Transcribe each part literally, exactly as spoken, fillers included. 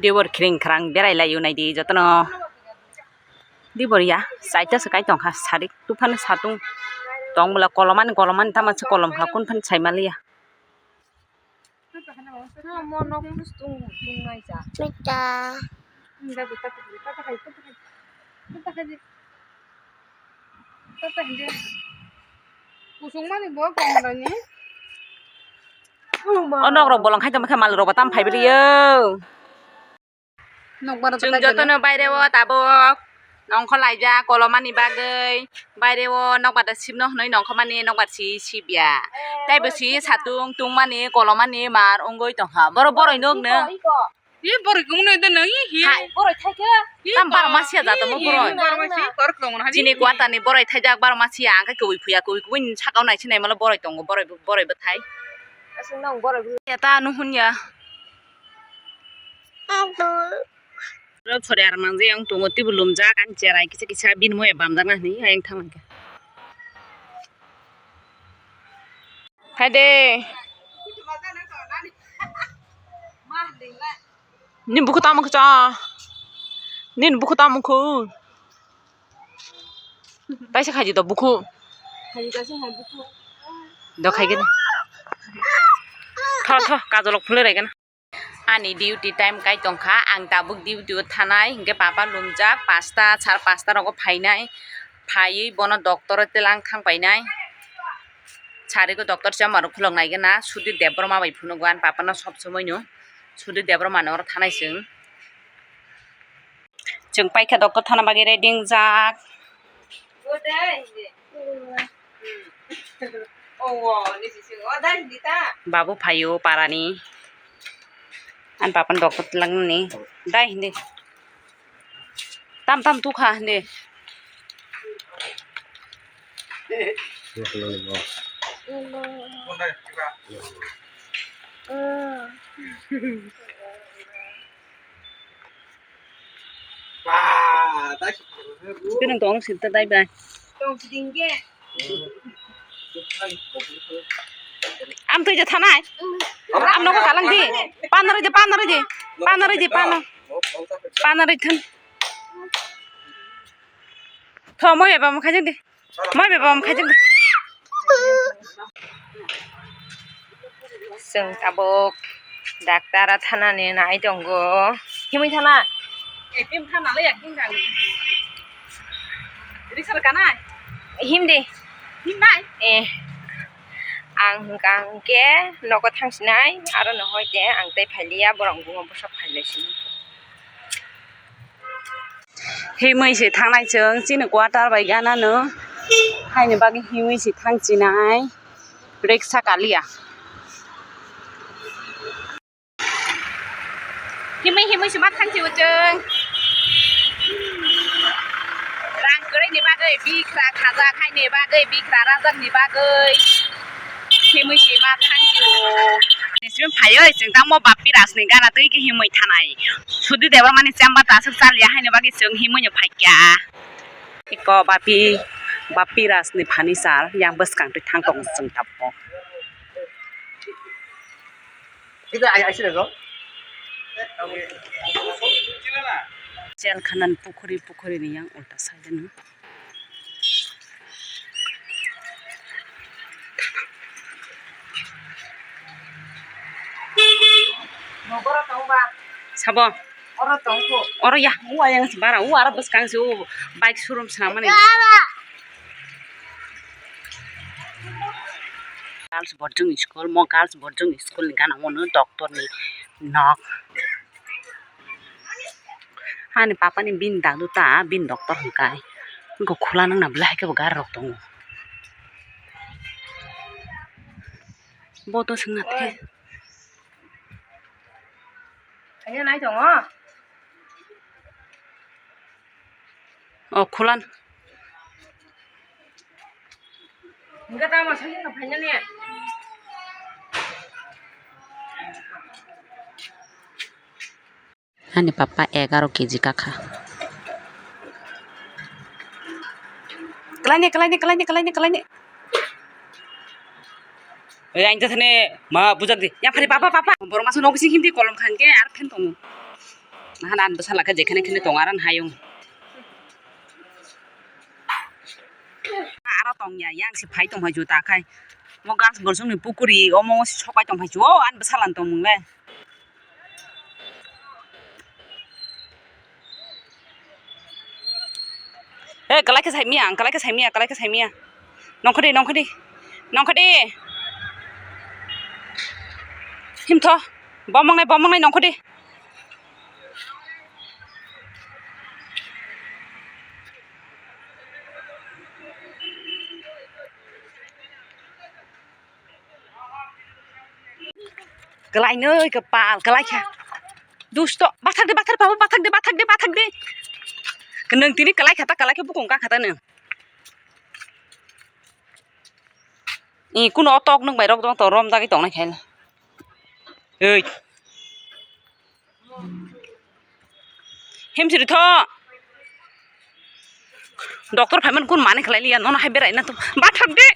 Dibor khring khrang berai lai o naidi jotono. Dibor ya, saita se kai tongkha, sari tuphano satung tong bwla kolomani kolomani tamo se kolom kha, kun phano sai maliya. Mita. Kusung mani bo kong rani. O nok rok bolong khai tongma khe mal rok bo tam phai bwlwi o. Chwng jotono baire o tabuk nongkhor laijak kolomani bagwi. Baire o nokbar da sibno hwnwi nongkhormani nokbar si sibya. Teibo si satung tungmani kolomani mar wngwi tongkha. Borok boroi nuk nw. Ih, boroi kung nw dono, ih, hi. Hai, boroi thaikhe. Tam bar masiya jato mo boroi. Bar masi, kor klong na. Chini kwatani boroi thaijak bar masiya, ang khe kubui phuya, kubui kubui ni sakao nai sinai malo boroi tongo, boroi, boroi bwthai. Aswk nang boroi bwthai. Ya ta anu hun ya. Ro phore ar mangje yang tongo tibulum jak ang cherai kisa kisa bini moya bamjak na hini ayang thang khe. Hai de. Ni buku tamu kcha. Ni buku tamu ku. Taisa khaji to buku. Do khai gana. Tho tho kajolok phulai rai gana. Ani duty time kai tongkha, ang tabuk duty o thanai, hinkhe papa lumjak, pasta, sar pasta rogo phainai, phaiwi bono doctor o telang thang painai. Sarigo doctor chamar khulok nai gana, Sudhir Debbarma bai phunugo ani papa no sob somoi no, Sudhir Debbarma no oro thanai chwng. Chwng paikha doctor thana bagwi ready wngjak. Babu phaio parani. Ani papani doctor twlangnani. Dai hindi. Tam tam tukha hindi. Ba, dai. Kini tong sita dai bai. Tong siding ge. Am tui je thanai. Am nogo kalang di. Panari di, panari di. Panari di, pana. Panari than. Tho, moi baba mokha jeng di. Moi baba mokha jeng di. Chwng tabuk doctor a thanani nai tongo. Himwi thana? Etim thana le yakin dang. Risal kanai? Him di. Him nai? Eh. Ang hwnkha hwnkhe nogo thangsinai, aro no hoi de ang tei phailiya, borok buma bwsa phailai sini. Himwi se thangnai chwng chini quarter bai gana no. Haini bagwi himwi se thang chinai. Riksa kaliya. Himwi himwi se ma thang chio chwng. Rang kwrwi ni bagwi bikra khajak hai ni bagwi bikra rajak ni bagwi. Himwi se ma thang chio. Nising phaio chwng tamo Bappi Raj ni gana twi khe himwi thanai. Sudhir Debbarma ni chamber ta aswk chaliya haini bagwi chwng himwi no phaikya. Eko Bappi, Bappi Raj ni furniture yang bwskang twi thang tongo chwng tabuk. Chel khanan pukhuri, pukhuri ni yang ulta side no. Sabo. Oro ya, u ayang se bara, u aro bwskang se u bike showroom swnamani. Girls boarding school, mo girls boarding school ni gana o no doctor ni nok. Ani papa ni bini dadu ta, bini doctor hwnkhe. Wngkha khula nang na belai hai khe bo gari rok tongo. Bo to swngna the. Kanya nai tongo. O khulan. Hingke tamo sani no phaina ne. Ani papa egaro keji kakha. Kalaini, kalaini, kalaini, kalaini, kalaini. Oi, ang jathane ma bujak di. Yang phari papa, papa. Borok masa nok bising himdi kolom khan ke ar phen tongo. Hana ani bwsala khe jekhene khene tongo, aro hayung. Aro tongya, yang se phai tongphai juta khai. Mo gas bolsong ni pukuri, omo se sokai tongphai ju, o ani bwsala ni tongmung le. Eh, kalai khe saimia, ang kalai khe saimia, kalai khe saimia. Nongkhodi, nongkhodi, nongkhodi. Himtho, bomong nai, bomong nai, nongkhodi. Kalai noi kapal, kalai kha. Dusto, bathak de, bathak, baba, bathak de, bathak de, bathak de. Nwng tini kalai khata, kalai khe bukung ka khata nwng. I kuno tok nwng bai rok dong to rom jagwi tongnai khaila. Ei. Himsiri tho. Doctor phaiman kun mani khlai liya, nono hai berai na to. Bathak de.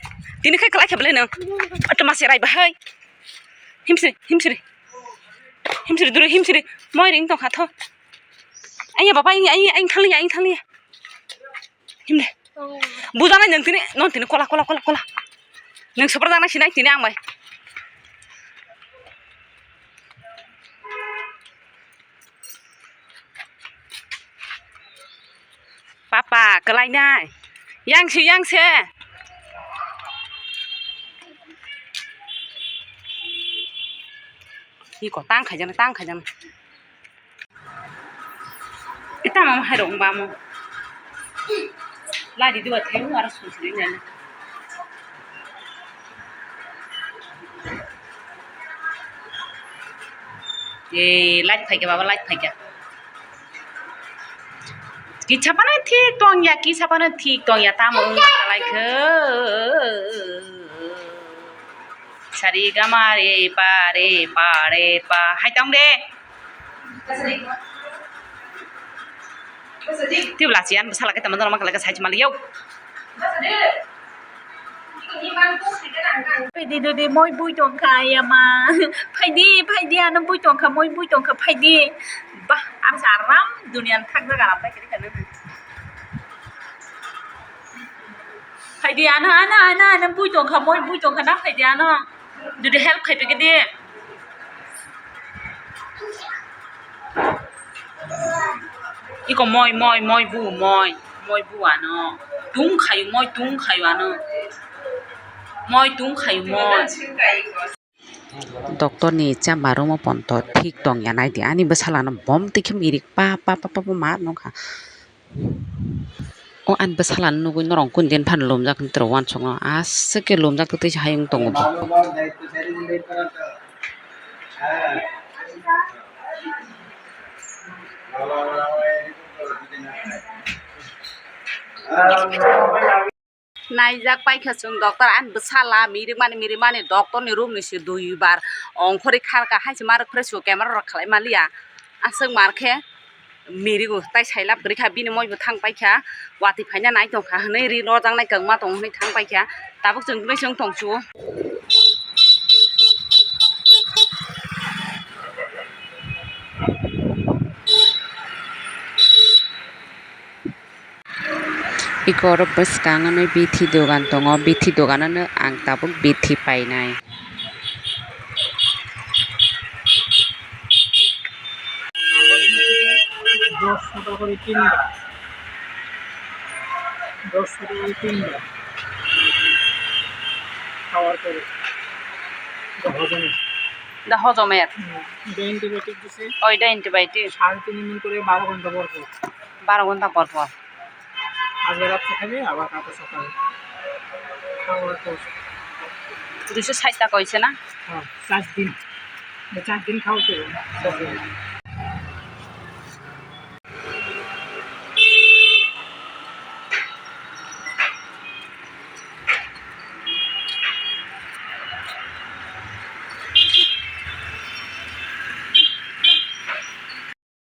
Tini khai khlai khe belai nang. Ato masi rai bahai. Himsiri, himsiri. Himsiri duro, himsiri. Moi ring tong kha tho. Aiya baba, aiya, aiya, aiya, thang liya, aiya, thang liya. Himle. Bujanai nang tini, non tini kola, kola, kola, kola. Nang sapar janai sinai tini ang bai. Papa, kalai nai. Yang si, yang se. Iko tang khai jana, tang khai jana. Ita mama hai rong ba mo. Ladi dua thai mo ara sum sum ni. Eh, light phaikha baba, light phaikha. Kisa phano thik tongya, kisa phano thik tongya, tamo wngma kalaikha. Sari gama re pa re pa re pa. Hai tong de. Tibla chian bwsala khe tamo norok kalaikha sai chuma liyo. Phaidi dudi moi bui tongkha yama. Phaidi, phaidi ano bui tongkha, moi bui tongkha, phaidi. Bah, ang sa aram duniya ni thak jaga ram bai kiri kana. Phaidi ano, ano, ano, ano bui tongkha, moi bui tongkha na phaidi ano. Dudi help khai phaikhe di. Iko moi, moi, moi bu, moi, moi bu ano. Tung khayu, moi tung khayu ano. Moi tung khayu, moi. Doctor ni chamber room o ponto thik tongya naidi. Ani bwsala no bom twi khe mirik pa, pa, pa, pa, pa ma nukha. O ani bwsala no nugwi norok kundin phano lumjak ni twrw uansukno aswk khe lumjak twtwi se hayung tongo bo. Naijak paikha chwng doctor ani bwsala mirimani mirimani doctor ni room ni se duibar ongkhorwi kharkha hai se ma rwkphre se camera rok khlai maliya aswk markhe. Mirigo tai sailab kwrwi kha, bini moi bo thang paikha, watwi phaina nai tongkha hwnwi ri rojaknai kwngma tongo hwnwi thang paikha, tabuk chwng tongsu. Iko oro bwskango no bithi dogan tongo, bithi dogan o no ang tabuk bithi painai. দশ টাকা করে তিনবার, দশ টাকা করে তিনবার খাওয়ার পরে এটা হজমে। এটা হজমের। হুম, এটা অ্যান্টিবায়োটিক দিছে। ও, এটা অ্যান্টিবায়োটিক। সাড়ে তিন এমএল করে বারো ঘন্টা পর পর। বারো ঘন্টা পর পর। আজকে রাত্রে খাবে, আবার কালকে সকালে। খাওয়ার পর। দুইশো ষাট টাকা হয়েছে না? হ্যাঁ, চার দিন। চার দিন খাওয়াতে হবে।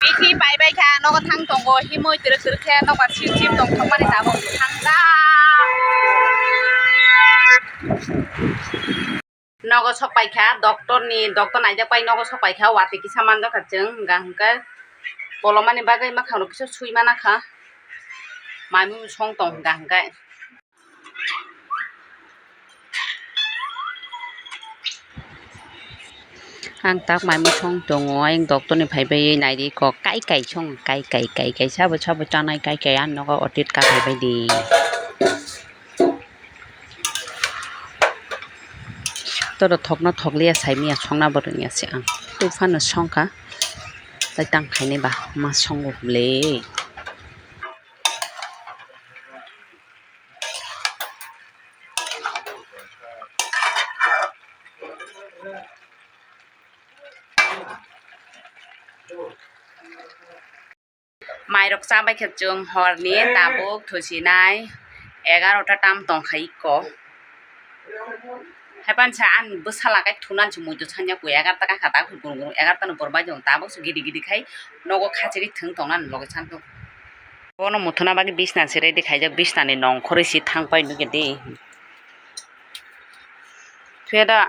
Bithi pai bai kha, nogo thang tongo, himoi twrwk twrwk khe nokbar sim sim tong thokmani tabuk thang da. Nogo sok pai kha, doctor ni, doctor naijak pai nogo sok pai kha, watwi kisa manjak kha chwng, hwnka hwnkhe Bolomani bagwi makhang rok kisa sui mana kha. Mai mui song tong hwnkha hwnkhe. Ang tak mai mui song tongo, ayang doctor ni phai bai nai di kok kai kai song kai kai kai kai sabo sabo chanai kai kai ang nogo otit ka phai bai di. Toro thokno thokliya saimiya songna bo rwngya se ang. Tufano songkha. Tai tang khainai ba ma songo hwle. Mairok chabai khe chwng horni tabuk thusinai egarota tam tongkha ikko. Haipan sa ang bwsala kai thunan se muitu sanya ku egarta kai kha ta gurung gurung egarta no bor bai jong tabuk se gidi gidi khai nogo khachigwi thwng tongna loge santo. Bono muthuna bagwi bisna se ready khaijak bisna ni nongkhorwi se thang pai nugya de. Thuya da.